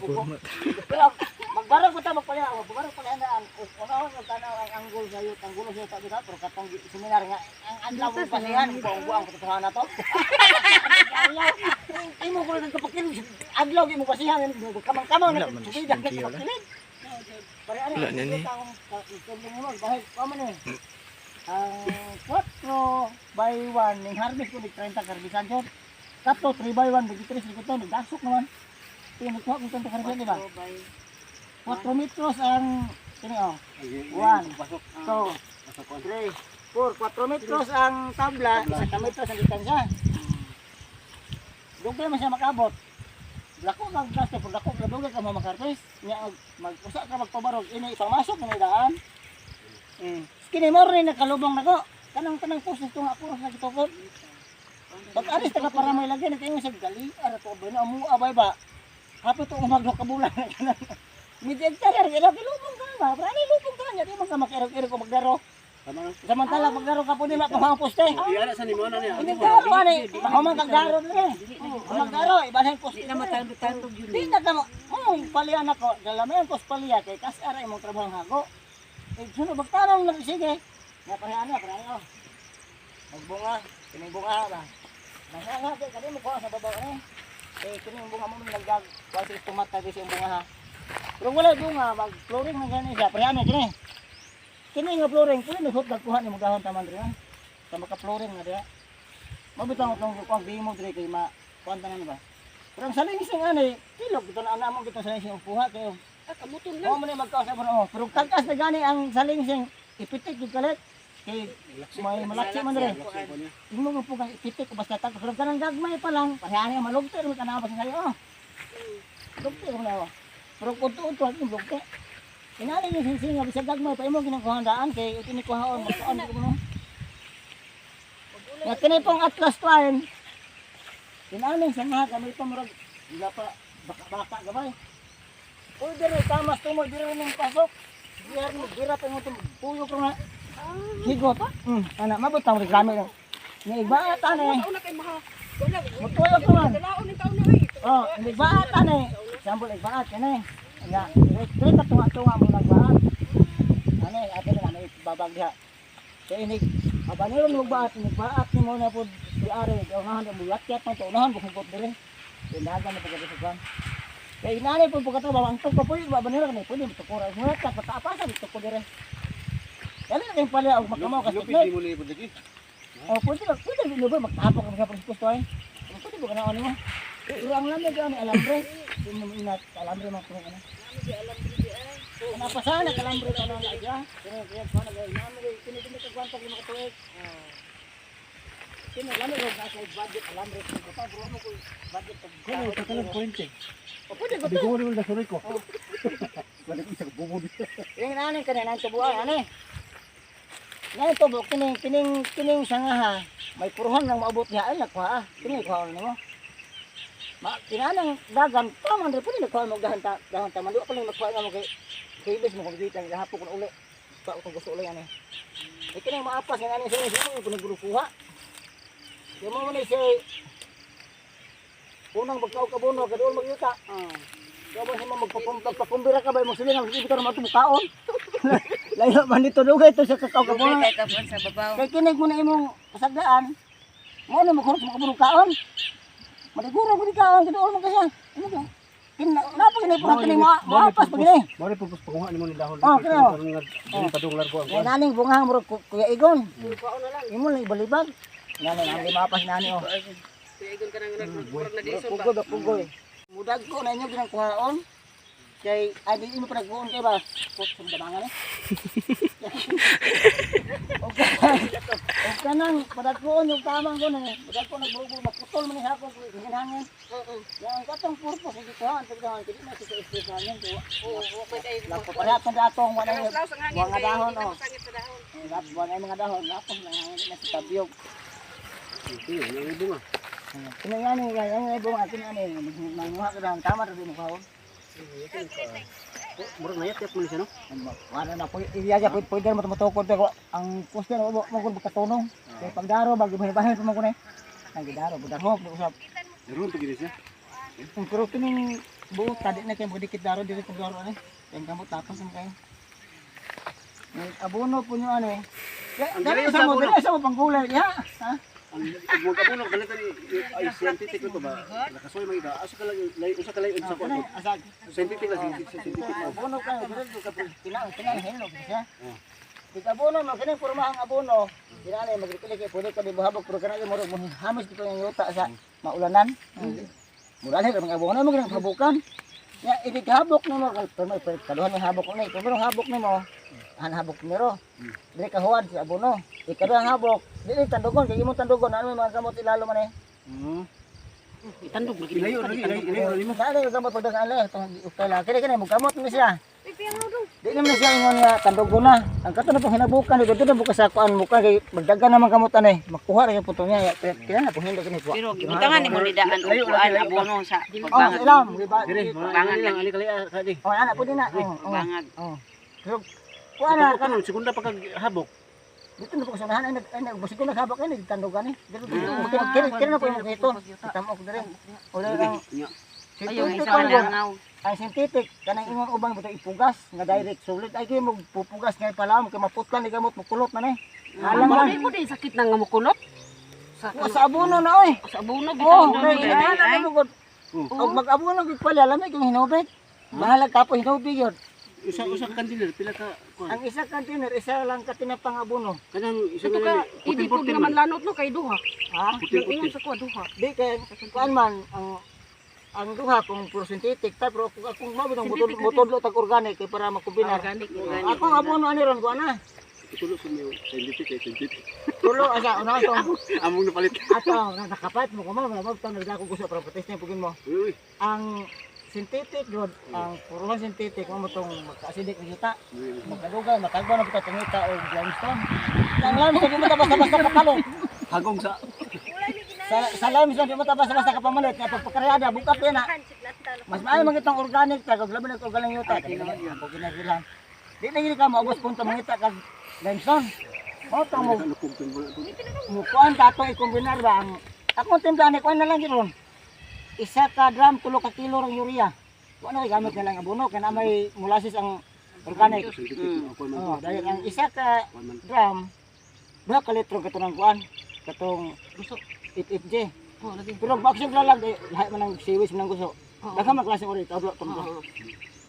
Pugo. Pero magbarog ko ta magpalya, magbarog pa kaya ang unahon yung tanaw ang anggol sa yut, ang gulo sa yuta kita, pero katong seminar nga ang adlaw mo pasihan, buang-buang katotohanan na to. Imo ko lang kapakil, adlaw imo pasihan, kamang-kamang Wala na man subida siya ka wala. kapakilid. Pare ano? Wala na ni. Bahil, pa man eh. Ang 4 by 1 ning harvest ko nig 30 karbisan sir. Kato 3 by 1 23 likod to nagdasok naman. Tinikuha kong 30 karbisan, di ba? 4 metros ang kini oh. 1, 2, 3, 4, 4 metros ang tabla, isa ka metros ang distansya. Dugay man siya makabot. Dako kang gasto, pag dako ka dugay ka mo makartes, nya mag-usa ka magpabarog ini ipangmasok ni daan. Kini mo rin nakalubong nako. Kanang tanang puso to nga puros na gitukod. Pag aris taga para may lagyan nagkaingon sa gali ara to ba na amu abay ba. Hapit to umaglo ka bulan. Midya tarar ila kilubong ka ba? Para ani lubong ka nya di man ka makirog-irog o magdaro. Samantala magdaro ka po nila pang poste. Iya na sa nimo na niya. Hindi daro ani, mahuman kag daro dire. Magdaro ibalhin poste. Di na matandog-tandog yun. Di na ka mo, oh, palian ako, dalamayan ko sa paliya kay kas ara imong trabaho ang hago. Eh, sunod magtanong lang sige. Nga pareha na, pareha oh. Magbunga, kining bunga ba. Nanganga kay kani mo kuha sa babaw eh. Eh kining bunga mo nagdag, wa sa tumat tabi sa bunga ha. Pero wala bunga, mag flooring man gani siya, pareha na kini. Kini nga flooring, pwede nahot nagkuha ni dahon taman diri ha. Sa maka flooring na diha. Mabitang itong kuang dimo diri kay ma kuan tanan ba. Pero ang salingsing ani, tilog ito na anamong kita salingsing ang kuha kayo. Ah, kamuton Oo mo na magkausap mo. Pero tag-as na gani ang salingsing ipitik yung kalit. Kay may malaksi man dire. Imo mo po kang ipitik o basta tag pero kanang gagmay pa lang, parehani ang malugti ro kanang basta sayo. Oh. Lugti ro na. Oh. Pero udto-udto ang lugti. Inali yung singsing nga bisag gagmay pa imo ginakuhaan daan kay itinikuhaon magkaon ko mo. Nga kini pong atlas twine. Kinaning sa mga gamay pa murag wala pa baka-baka gamay. Uy, dere tamas tumo dere ning pasok. Diyar mo dira pa mo tuyok ro na. Higot. Ana mabot ang reklamo lang. Nga igbaat ani. Una kay maha. Wala. Mutuyok naman. Dalaon ni taon na eh. Oh, igbaat ani. Sample igbaat kini. Nga, dire ka tunga-tunga mo nagbaat. Ani, ate na may babag diha. Kay inig habanero mo baat, inig baat nimo na pud si are, unahan mo yakyat man to unahan buhungot dire. Tinagan na pagka sa kwan. Kay inani pud pagka ba ang tugko pud habanero kani pwede mo tukura. Mo kat pataapasan tukko dire. Dali na kayong palya og makamaw ka Lupit stick. di mo ni pud lagi. Oh, pwede ba? Pwede ba ba magtapok ka sa presupuesto ay? Pwede ba kana mo? Pero ang lamig ani alambre. Di mo inat alambre man kuno ano. Ana pa sana kalambre ka na siya. Kini kaya pa na nami kay kini kini ka kwanta kay makatuig. Kini lamig og nasa budget alambre ko pa bro mo ko budget pag Kuno sa kalang kuwente. Oh, pwede ba Di to? ko mo na suroy ko. Wala ko isa bubo. Yung nani kani nang tubuan ani. Nani tubo kining kining kining sangaha may puruhan lang maabot niya ay nakuha ah. Kini kuha nimo. Ma kinanang dagan taman rin pwede nakuha mo dahan ta dahan taman di pa lang nakuha nga mo kay kay mo kung kita gahapon ko na uli. Pa ko gusto uli ani. Eh kini maapas nga ani sa inyo ko nagrukuha. Kaya mo man siya unang magkao ka bono kadool magyuta. Kaya ba siya magpakumbira ka ba mo sila nga ibitaw naman ito kaon. Layo man dito dugay ito sa kakao ka Dugay bono. kay kabuan sa babaw. Kay kinig mo na imong pasagdaan. Mo na magkurot mo kabunong kaon. Maliguro mo ni kaon kadool man ka siya. Ano ka? Kin napa kini pura kini mo maapas pa kini. Mo ni purpose panguha nimo ni dahon. Oh, kini, oh. Dili padung largo ang Kay naning bunga murag Kuya Igon. Imo lang ibalibag. Nani nani maapas nani oh. Kuya Igon ka nang nagmurag na Murag dison ba. Pugoy ba pugoy. Mudag ko na inyo ginang kuhaon. Kay ay di imo pinagbuon kay ba? Put sa damangan eh. Og kanang padagkuon yung tamang ko na eh. Padagko nagbugo maputol man ni hapon ko hinangin. Yang katong purpose ang gikuhaan pagdahon kay di na sa space na yan kay Oo, wa pa kay. pareha pa datong wala Kanang slaw sa hangin mga kay dahon di na oh. masangit sa dahon. Wala mga dahon, lapos lang hangin na sa tabiyog. Ito yung bunga. Kini nga ni, yan nga bunga kini ani, manguha ka dahon tama ra di mo kaon. Murag na yat mo ni siya no. Wala na po, iya ja pwede pwede mo tumutukod pero ang poste na mo mo katunong. Kay pagdaro bag bahin pa mo kuno. Ang gidaro budar ho usap. Daron to gid siya. Ang pero kining Buta di na kayo magdikit daro diri kung daro ani. Kay kamot tapos ang kayo. May abono po nyo ano eh. Ang Dali galing sa sa mo, abono. dali sa mo panggulay. Ya. Ha? Ang magkabuno ganito ni ay scientific to ba? Nakasoy mga iba. Asa ka lang usa ka lang sa Kanay asag. Scientific lang scientific. Abono kayo diri ka kina kina hilo siya. Tig abono mo kini pormahang abono. Kina ni magdikit kay pwede ka di buhabok pero kana mo hamis dito ang yuta sa maulanan. Mura lang ang abono mo kanang habukan. Ya idig habok nimo pero may kaduhan may habok ni. Kung merong habok nimo, han habok niro. Dili ka huwad sa abono. Ikaduhang habok, dili tandugon kay imong tandugon ano may mga gamot ilalo man eh. Itandog lagi. Ilayo lagi ilayo ilayo nimo. Dali yung gamot pagdagan ale, itong ukay lang. Kini kini mo ni siya. Uy, piyang dong. Di naman siya ingon nga tandugon na. Ang kato na pong hinabukan, dito na bukas sa kuan mukha kay magdagan naman gamot ani. Makuha ra yung puto niya. Kaya na pong hindi kini kuha. Pero gibutangan ni mo ni daan og kuan abono sa Oh, pagbangag. ilam, di ba? Dire, Bangan lang ali kali kali. Oh, ana pwede na. Oh, oh. Bangag. Oh. Pero kuha na Kanon segunda pa kag habok. dito na po sa unahan ay nag ay nag ko naghabak ay nagtandugan eh. Dito dito kini kini na po yung ito. Kitamok dire. Wala lang. Nya. Ayaw Synthetic isa ang ka langaw. Ang synthetic kanang imong ubang buto ipugas nga direct solid ay kay mo pupugas nga pala mo kay maputlan ni gamot mukulot man eh. Alam man. Mo din sakit na nga mokulot. Sa Wa sa abono na oy. sa abono Oh, bitaw kay na. inana na mo gud. Og mag-abono gid pala lamig kay hinubig. Bahala ka po hinubig yun. Usa usa ka container pila ka kuan. Ang isa container isa lang ka tinapang abono. Kanang isa Ito nga ka, idi po naman lanot no kay duha. Ha? Puti Ingon puti. sa kuha duha. Di kay kuan man ang duha kung puro synthetic ta pero kung akong mao bitong Synthetic mutudlo tag organic kay para makombinar. Organic. Akong abono ani ron kuan na. Itulo sa mayo scientific kay scientific. Tulo asa una tong Among napalit. ato na nakapat mo kumo mo tong nagdako gusto para protest na pugin mo. Uy, uy. Ang synthetic gud, ang puruhan synthetic mo tong magka-acidic ang yuta. Uy, uy. Magkadugay, matagba na kita tungita o limestone. Ang limestone di mo ta basta-basta kapalit. Hagong sa Sa limestone di mo ta basta-basta kapamalit. Kaya pagpakaryada, bukat yan na. Mas maayo man kitang organic ta kag labi na kog galang yuta. Kag ginagilhan. Di na gini ka maubos kung mangita kag limestone. Mo tong mo ano kung wala to. mukuan ta ato ikombinar ba ang akong timpla ni kuan na lang giron. Isa ka drum 3 ka kilo rang urea. Kuan na kay gamit na lang abono kay na may molasses ang organic. Scientific ako man. Oh, dahil ang isa ka Kuan man. drum 2 ka litro katong kuan katong Gusto. 8FJ. Oh, lagi. Pero baksyon lalag eh, lahat man ang siwis man ang gusto. Oo. Daghan man klase ori tablo tong. Oo.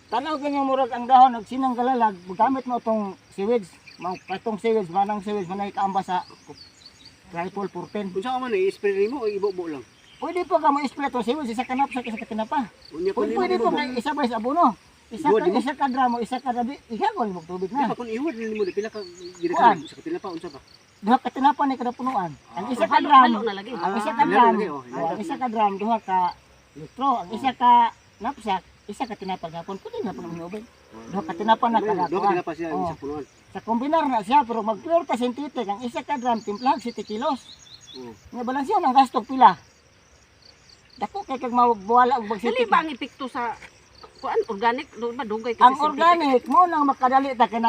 Tanaw ganyan murag ang dahon nagsinang galalag gamit mo tong sewage, mga katong sewage manang sewage manay kaamba sa triple 14. Unsa ka man i-spray nimo o ibubo lang? Pwede po ka mo spray tong sewage isa kanap sa isa ka tinapa. Unya kun Pwede, nimo pwede po ibubo. kay isa ba sa abono. Isa Ibubo, ka di mo? isa ka drum o isa ka rabi, ihagol mo tubig Di na. pa kun iwad nimo di pila ka Kuan. girakan sa pila pa unsa pa? 2 ka tinapa ni kada punuan. Ang isa ka Halo, drum, halo na lagi. ang isa ka Halo drum, lagi, oh, oh, ang isa ka drum 2 ka litro, ang isa ka knapsack, isa ka tinapa gapon, pwede na po ng hinubig. 2 ka tinapa na kada Duha ka kuan. tinapa siya Oh. isa punuan. Sa kombinar na siya, pero mag-pure ta synthetic, ang isa ka drum, timplahag 7 kilos. Oh. Nga balanse ang gasto pila. Dako kay kag mabuwala og Dili mag-synthetic. ba ang epekto sa kuan organic do ba dugay kasi Ang organic mo nang makadali ta kay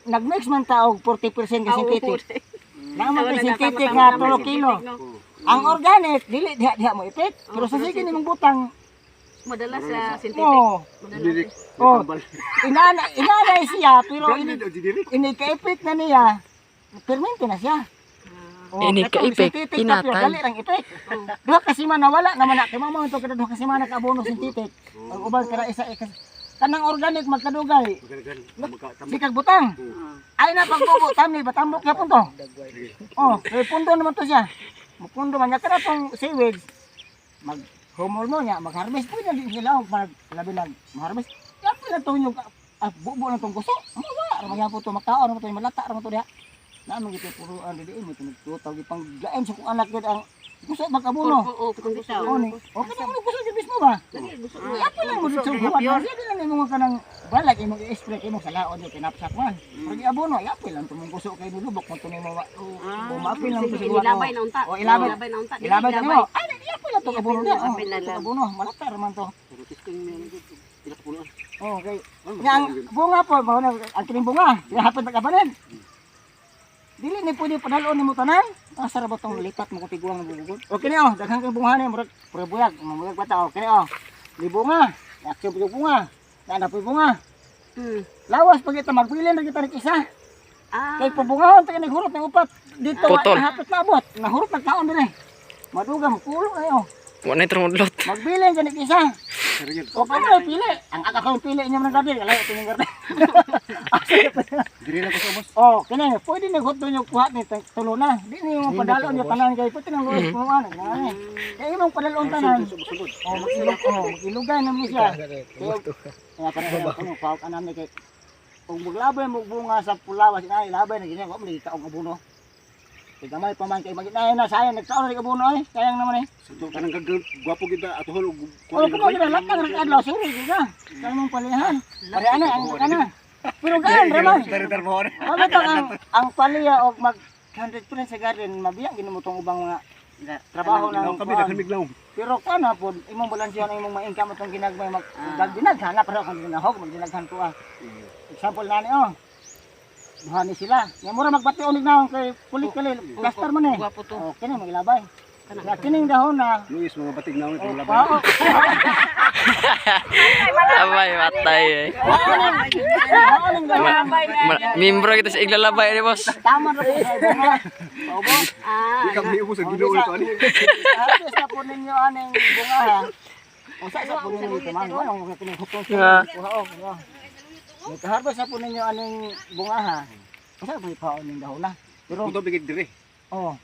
nag-mix man ta og 40% ka synthetic. Naman kay synthetic nga 3 kilo. Oh. Ang organic dili diha diha mo epek, pero sa sige nimong butang Madala sa synthetic. mo Madala. Direk. Oh. Tambal. inana inanay siya pero ini Branded o direk. ini ka-epek na niya. Permente na siya. Oh, Ini katong ka-epek, synthetic na pure, inatay. dali rang epek. 2 ka semana wala naman na kay mama to kada 2 ka semana ka abono synthetic. Ang uban kada isa isa. Kanang organic magkadugay. Magkadagan. Magkatambal. Di kag butang. Ay na pagbubo tami batambok yapon to. Oh, kay pundo naman to siya. Mupundo man niya kada tong seaweed. Mag humol mo niya, mag-harvest po niya di sila og mag labi nag harvest. Yapon na tong yung bubo na tong gusto. Mo wa ra man to makaon ra man to malata ra man to diha. Naano gid puro ang dili mo tinagtutaw gipang gain sa kong anak gid ang gusto magkabuno. Oo, katong gusto. Oh, ni. Okay na mo gusto gid mismo ba? Lagi gusto mo. Yapon lang mo dito sa buwan. Sige lang nimo kanang balag imong i-spray kay imong salaon yung tinapsak man. Pag iabono, yapon lang tumong gusto kay nilubok kung tunay mo. Bumapil lang Sige, to sa buwan. ilabay na unta. Oh, ilabay. Ilabay na unta. Dili, Ilabay na mo. Ay, yapon lang tong abono niya. Oh, Yapon na lang. itong abono, malata man to. Pero testing niya pila ka punuan. Oh, okay. Oh, Nya ang bunga po, mao na ang kining bunga. Hapon tagabanan. Dili ni pwede padalon nimo tanan. Asa ra ba tong lipat mo kung tiguang na bugod? Okay ni oh, daghan kang bunga ni murag puro buyag, mamuyag bata okay oh. Ni bunga. Aksyon po bunga. Na po bunga. Lawas pag ito magbilin na kita isa. Ah. Kay pabungahon tayo naghurot ng upat. Dito Putol. wa hapit na abot. Nahurot nagkaon dire. Madugam pulo kayo. Wa na trumudlot. Magbilin ka isa. Pero yun, O kamo ay pili. Ang aga ko pili inyo ng gabi. Alay ito yung garden. diri lang ko sa ubos. Oh, kini pwede na hotdo nyo kuha ni tulo na. Di niyo padalon yung tanan kay pwede nang luwes punuan. Kaya kay imong padalon tanan. Sugod. Oh, magilog, oh, magilugay na mo siya. Kaya para kuno kuha ka namin kay kung maglabay mo bunga sa pulawas inay labay na ganyan, wa mo kaong abono. Kay gamay pa man kay maginay na sayang nagkaon na abono ay, sayang naman eh. Sa to kanang gagawin, gwapo gid na atuhol og Oh, kuno gid latang ra adlaw suri gid ka. Kay mong palihan. Pare ana ang kana. Pero gaan ra man. Mabitang ang paliya og mag 100% sa garden mabiya gid mo tong ubang mga trabaho ng Kami kuan. daghan miglaw. Pero kana pod imong balansyon ang imong ma-income atong ginagmay mag dinaghan na pero kung ginahog magdinaghan ko ah. Example na ni oh. Duha ni sila. Nya mura magbati unig naon kay kulit kali plaster man eh. Gwapo to. Oh, kini magilabay. Ya kining dahon na. Luis mga batig naon Oh, itong labay. pao. Abay matay eh. Dahon ang dahon. Membro kita sa iglalabay ni boss. Tama ra po sa bunga. Paubo. Ah. Di ka mahimo sa Ginoo ito ani. Harvest na po ninyo aning bunga ha. Usa sa po ninyo ito man. Wala mo kining hutong Ah. kuha oh. Kuha. Nagka-harvest na po ninyo aning bunga ha. Usa po ipaon ning dahon na. Pero Kuto bigid diri. oh.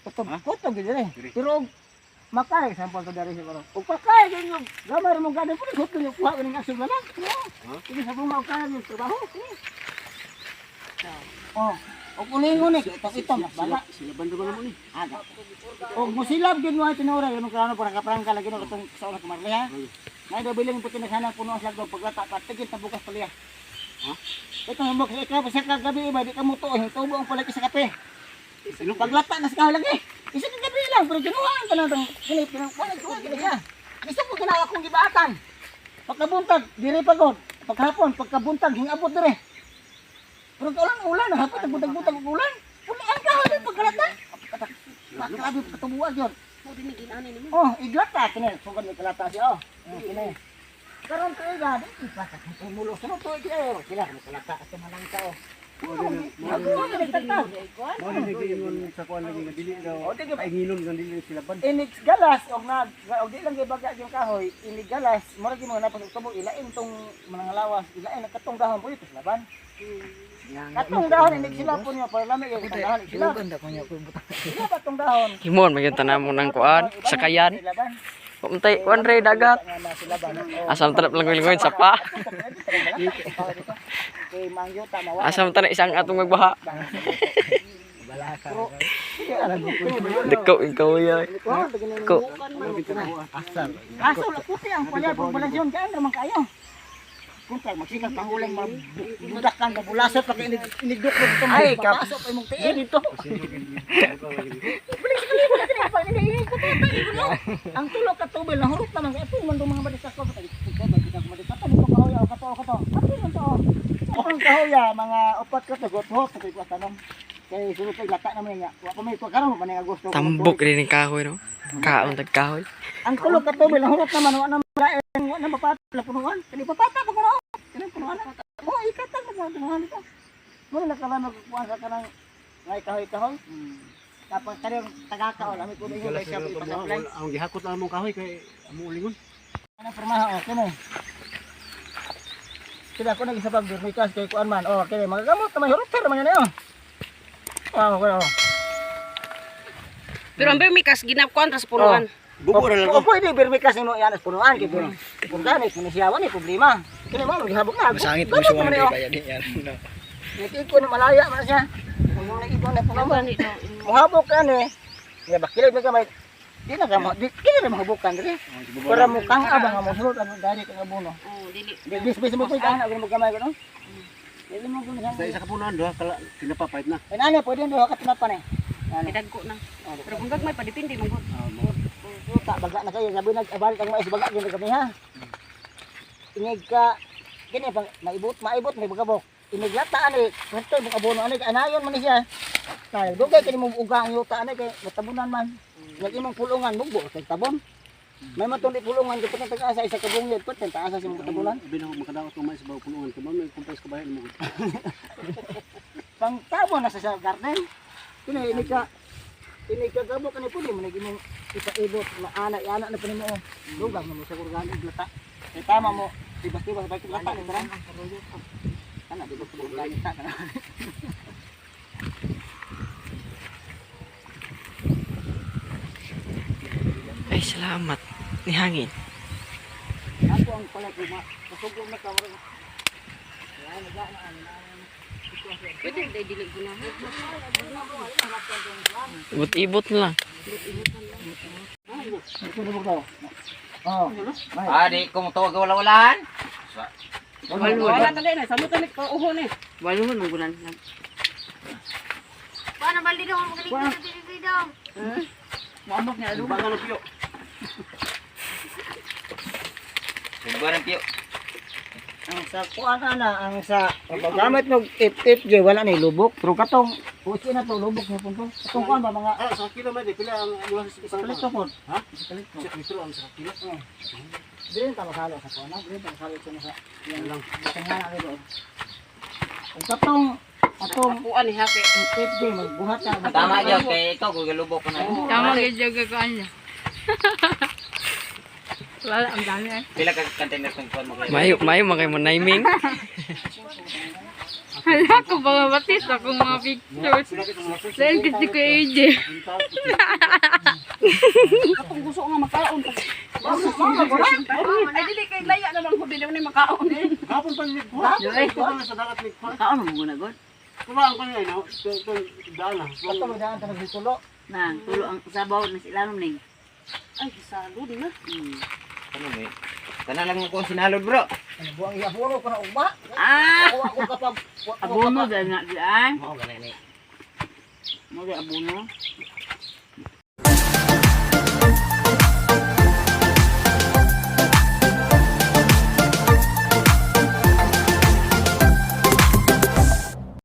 Kutob Ha? kutob gid eh. Diri. Pero makay example to dari siguro. Ug pakay gyud yung gamay ra mong garden po hutong yung kuha ning aksyon na lang. Ha? Sige sa bunga og kaya yung trabaho. Sige. Oh, og ulingon ni itong ito mas bala. Sila banda ba mo ni? Aga. Og musilab gyud mo ay tinuray mo klaro para kaprangka lagi no katong sa una kamarli ha. Nay daw bilang puti na sana puno ang slagdog paglata pa tigil ta bukas paliya. Ha? Ito ang bukas ikaw sa kagabi iba di ka mo tuo tubo ang palaki sa kape. Paglata na sa kahoy lagi. Isa ka gabi lang pero ginuhaan ka na tong kini pinang wala ko kini siya. Gusto ko ginawa akong gibaatan. Pagkabuntag dire pa god. Pagkahapon pagkabuntag hingabot dire. Pero ulan ulan hapon buntag-buntag og ulan. Wala ang kahoy pagkalata. Grabe pagkatubuan yun. Mo din ni ginani nimo. Oh, iglata kini. Sugod may kalata siya oh. Oh, kini. Karon tuig ah, di pa ka mulo sa tuig kini. Sila may kalata ato malangka oh. Ako nagtagtag. Mao ni giingon sa kuan lagi nga dili daw. Painginon nga dili sila ban. Inig galas og na og di lang gibaga yung kahoy, inig galas mura gyud mga napasok tubo ilain tong mga lawas, ilain ang katong dahon po ito laban. Katong dahon inig sila po niyo para lami kay katong dahon sila. Sila katong dahon. Himon magyud tanamo ng kuan, sakayan. Silaban. Puntay kuan re dagat. Asam talap lang lingon sa pa. Kay mangyuta mawa. Asam tanan isang atong magbaha. Dako ikaw ya. Ko. Kaso la puti ang palya pag balansyon gaan ra man kayo. Kung tayo magsikag pangulang mabudakan mabulasot pa kay inigdok mo ito. Ay, kapasok pa imong tiil dito. Ang tulo ka tubig nahurot naman kay ato man mga badis ako kato dito kahoya o kato kato. Ato man to. Atong kahoya mga upat ka to gothot sa kay tanong. Kay sulod kay lata naman niya. Wa pa may pagkaron pa ni Agosto. Tambok rin ng kahoy no. Kaon tag kahoy. Ang tulo ka tubig nahurot naman wa na malain wa na mapatla punuan. Kani papata pa kuno. Kani punuan. Oh, ikatag mo punuan dito. Mo na kala magkuan sa kanang ngay kahoy-kahoy. Tapos kanang tagakaon ami ko ninyo kay siya ipag-apply. Ang gihakot lang among kahoy kay among ulingon. Ano pormaha oh kini. Sila ko nag isa pag birmikas kay kuan man. Oh, kini magagamot na may hurot man yun oh. Oh, okay, oh. Pero ang bermikas ginapkuan ra sa punuan. Bubo ra lang Oh, pwede birmikas nimo iyan sa punuan kay pero organic ni siya wala problema. Kini mo gihabok na. Masangit mo siya kaya din yan. Nagiko na malaya man siya. Kung yung naigo na punuan. Gani daw. Muhabok ka ni. Ya bakilay ba gamay. Di na ka mo, di kini na mahubukan diri. Para mo kang abang nga mosulod ang dari kang abono. Oh, dili. Di bis bis mo ko kan ako mo gamay ko no. Dili mo kuno Sa isa ka punuan duha kala tinapapait na. Inana pwede duha ka tinapa ni. Ano? Dagko na. Pero kung gagmay pa depende man gud. Puta, baga na kayo. Sabi nag-abalik ang mais, baga gina kami ha. Inig ka, gini, pang, maibot, maibot, may bagabok. Iniglata ani, kwento, mong abono ani, anayon man ni siya. Kaya, dugay kini mo uga ang yuta ani, kay matabunan man. Nag imong pulungan, mugbo, kay tabon. May matong di pulungan ko patang tag-asa isa ka bungyad patang taasa sa imong katabunan. Abi na ako makadaot ng mais bago pulungan ka ba may kumpay sa kabayan mo. Pangtabo na sa garden. Kini ini ka ini ka gabo kani pud mo nagimong ipaibot na ana ana na pa nimo. Oh. Dugang na mo sa organic lata. Kay tama mo tibas-tibas ba lata ni tara. Ana di ba organic ta kana. Ay, salamat. Ni hangin. Ako ang pala ko ma. Pasugong na ka mo. Yan naga na ano na. Pwede dai dili guna. Ibot-ibot na lang. Ito na daw. Oh. Ah, di ko mo tawag wala-walahan. Wala ta na, samot ta ni uho ni. Waluhon mong gunan. Paano ba dito ang magaling dito dito dito? Muamok ni alu. Baga ng piyo. Sugba ng piyo. Ang sa kuan ana ang sa paggamit mo FFJ wala ni lubok pero katong usi na to lubok na punto. Katong kuan ba mga Ah, sa kilo man di pila ang mula sa isang kalito po. Ha? Kalito. Sa litro ang sa kilo. Dili ta makalo sa kuan, dili ta makalo sa sa Lang. nga na dito. Kung katong atong Kuan ni hake. FFJ magbuhat ta. Tama gyud kay ikaw gulubok ko na. Tama gyud yung kuan niya. Wala, ang dami ay. Pila ka container tong kuan mo kayo. Mayo, mayo man kayo mo naiming. Hala ko mga batis akong mga pictures. Dahil kasi ko AJ. Katong gusto nga makaon. Ay dili kay laya naman ko dili ni makaon. Hapon pa ni kuha. Ito sa dagat ni kuha. Makaon mo guna god. Kuha ang kanya no. Daan na. Katong daan ta nagtulo. Na, tulo ang sabaw na silanom ning. Ay salud na. Ano mo? Kana lang mo ko sinalod bro. Ano buang iabono ko na ugma. Ah, Wa ko kapag abono dahil nga di ay. Mao ganay ni. Mo di abono.